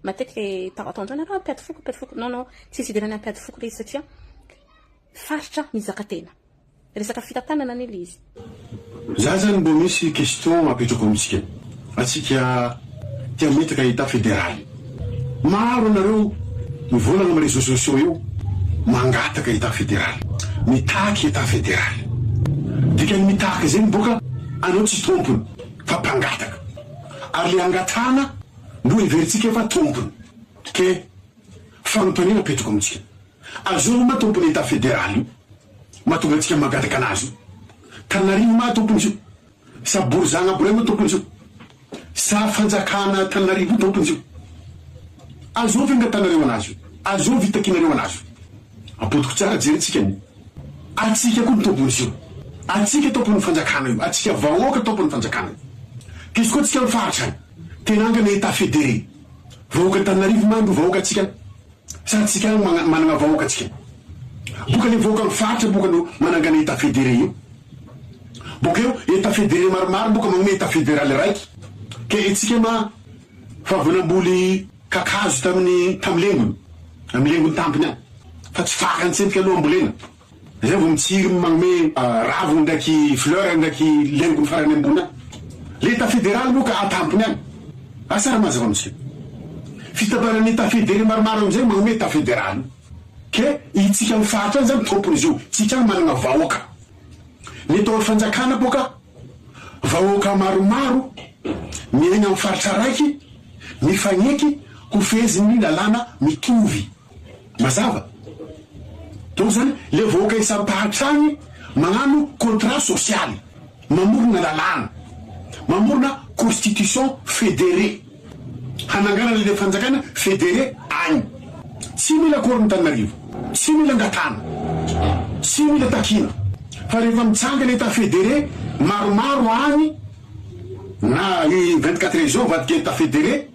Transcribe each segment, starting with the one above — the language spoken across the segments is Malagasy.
Matetika ataondreo nareo hampiady foko, hampiady foko. Non non, tsisy idirany hampiady foko le izy satria faritra mizaka tena. Resaka fitantanana anie le izy. Za zany mbô misy question apetrako amintsika, atsika te hametraka etat federal. Maro anareo mivolagna am réseaux sociaux io mangataka etat federal, mitaky etat federal. Dikany mitaky zegny boka anao tsy tompony fa mpangataka. Ary le angatahana no heverintsika fa tompony. Ke fanontaniana apetrako amintsika, azovy ma tompony etat federal io mahatonga antsika mangataka anazy io? Tananarivo ma tompony izy io? Sa borizagna boraingina tompony izy io? Sa fanjakana Antananarivo io tompony izy io? Azovy angatanareo anazy io? Azovy itakinareo anazy io? Apodiko tsara jerentsika ny atsika koa ny tompony izy io. Atsika tompon'ny fanjakana io. Atsika vahoaka tompon'ny fanjakana io. K'izy koa tsika mifaritra any. Tena angana Etat fédéré. Vahoaka Antananarivo ma no vahoaka atsika. Sa tsika any managna vahoaka tsika. Boka le vahoaka am faritra boka no manangana Etat fédéré io. Boka eo Etat fédéré maromaro boka magnome Etat fédéral raiky. Ke itsika ma fa vao namboly kakazo tamin'ny tam lengony, am lengony tampony any. Fa tsy fakany tsentsika aloha ambolena. Zay vao mitsiry magnome raviny ndraiky fleur ndraiky lengony farany ambony any. Le Etat fédéral moa ka atampony any. Asa raha mazava amintsika. Fitambaran'ny Etat fédéré maromaro amizay magnome Etat fédéral io. Ke itsika am faritra any zany tompony izy io. Tsika any managna vahoaka. Ny eto am fanjakana boka vahoaka maromaro miaigna am faritra raiky mifagneky ho fehezin'ny lalàna mitovy. Mazava? Donc zany le vahoaka isam-paritra agny magnano contrat sosialy, mamorona lalàna, mamorona constitution fédérée, hananganana le fanjakana fédérée agny. Tsy mila accord Antananarivo, tsy mila angatahana, tsy mila takiana, fa rehefa mitsangana état fédéré maromaro agny na i 24 régions mivadika état fédéré,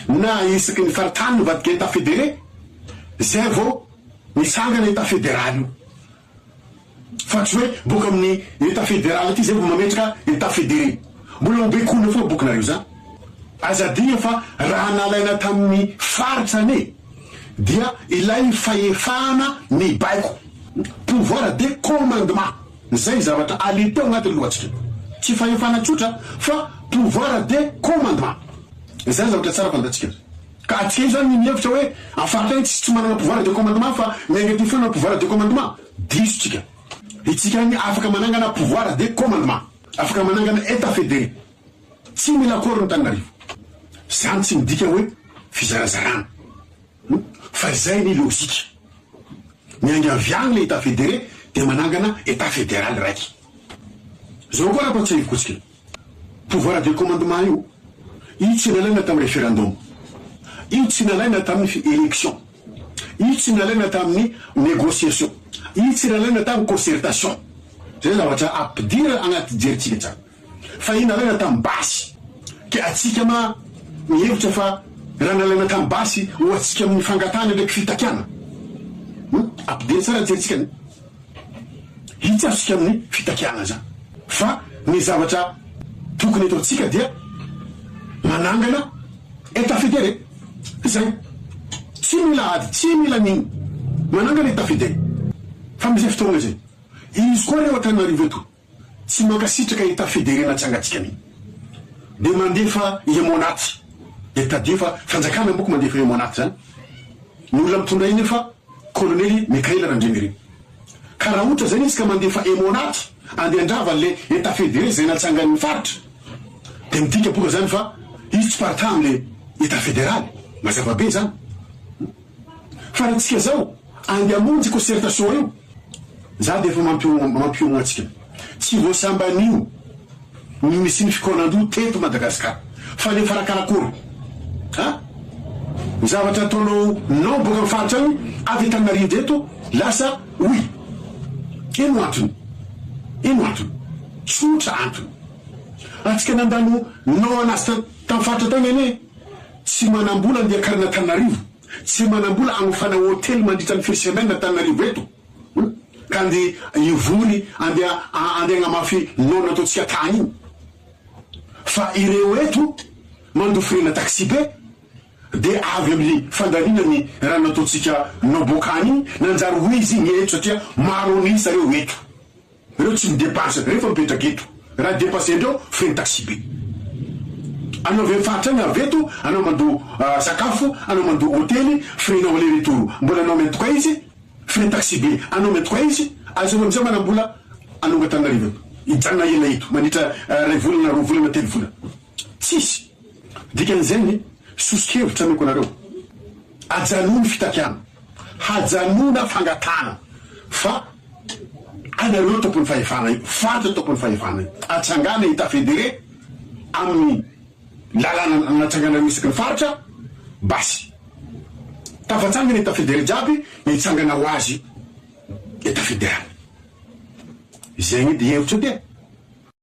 na isaky ny faritany mivadika état fédéré, zay vao mitsangana état fédéral io. Fa tsy hoe boka amin'ny état fédéral aty zay vao mametraka état fédéré. Mbola ho baikoina foana bokinareo zany. Aza adino fa raha nalaina tamin'ny faritra anie dia ilay fahefana mibaiko, pouvoir de commandement, zay zavatra aleteo agnatin'ny lohantsika. Tsy fahefana tsotra fa pouvoir de commandement. Zany zavatra tsara fantatsika. Ka atsika io zany ny mihevitra hoe am faritra any tsisy tsy manana pouvoir de commandement fa miainga aty foana pouvoir de commandement. Diso tsika. Itsika any afaka manangana pouvoir de commandement. Afaka manangana Etat fédéré. Tsy mila accord ny Antananarivo. Zany tsy midika hoe fizarazarana. Fa izay ny logique. Miainga avy any le Etat fédéré dia manangana Etat fédéral raiky. Zao koa rampatsiahiviko antsika. Pouvoir de commandement io, io tsy nalaina tamin'ny referendum, io tsy nalaina tamin'ny election, io tsy nalaina tamin'ny négociation, io tsy nalaina tamin'ny concertation. Zay zavatra ampidira agnaty jerintsika tsara. Fa io nalaina tamin'ny basy. Ke atsika ma mihevitra fa raha nalaina tamin'ny basy ho atsika amin'ny fangatahana ndraiky fitakiana? Hum, ampidira tsara jerintsika ny. Hitsy azontsika amin'ny fitakiana izany. Fa ny zavatra tokony ataontsika dia manangana Etat fédéré. Izay. Tsy mila ady, tsy mila n'inona. Manangana Etat fédéré. Fa amin'izay fotoana izay, izy koa reo Antananarivo eto tsy mankasitraka Etat fédéré natsangantsika mihitsy. Dia mandefa Emmo-Nat. Dia tadidio fa fanjakana manko mandefa Emmo-Nat izany. Ny olona mitondra iny efa Kolonely Mickaël Randrianirina. Ka raha ohatra zay izy ka mandefa Emmo-Nat andeha handrava an'le Etat fédéré zay natsangan'ny faritra dia midika boka zany fa izy tsy partant amle Etat fédéral. Mazava be zany. Fa raha tsika zao andeha hamonjy concertation io, za dia efa mampiomagna antsika. Tsy vao sambany io no nisian'ny fikaonandoha teto Madagascar. Fa le farakarakory a! Ny zavatra ataonao nao boaka am faritra agny avy Antananarivo eto lasa oui. Ino antony? Ino antony? Tsotra antony. Antsika nandalo nao anazy tam faritra tagny anie tsy manambola andeha akarina Antananarivo, tsy manambola agnofana hotely mandritra ny firy semaine Antananarivo eto. Ka andeha hivory andeha andeha hagnamafy non nataontsika tany iny. Fa ireo eto mandoa frais-na taxi be. Dia avy amin'ny fandaniana ny raha nataontsika Nobokany iny, nanjary ho izy iny eto satria maro an'isa reo eto. Reo tsy mi-depense, reo efa mipetraka eto. Raha depenser-ndreo, frais ny taxi-be. Anao avy amin'ny faritra any avy eto, anao mandoa sakafo, anao mandoa hotely, frais-nao aller retour mbola anao miantoka izy, frais taxi-be anao miantoka izy, aza anao amizay manam-bola anonga Antananarivo eto, hijanona ela eto mandritra iray volana, roa volana, telo volana. Tsisy. Dikan'izay, soso-kevitra ameko anareo, ajanony fitakiana, hajanona fangatahana fa anareo tompon'ny fahefana io, faritra tompon'ny fahefana io, atsangana Etat fédéré amin'ny lalàna natsanganareo isaky ny faritra, basy. Tafatsangana Etat fédéré jiaby, mitsangana ho azy Etat fédéral. Izay anie dia hevitra edy e.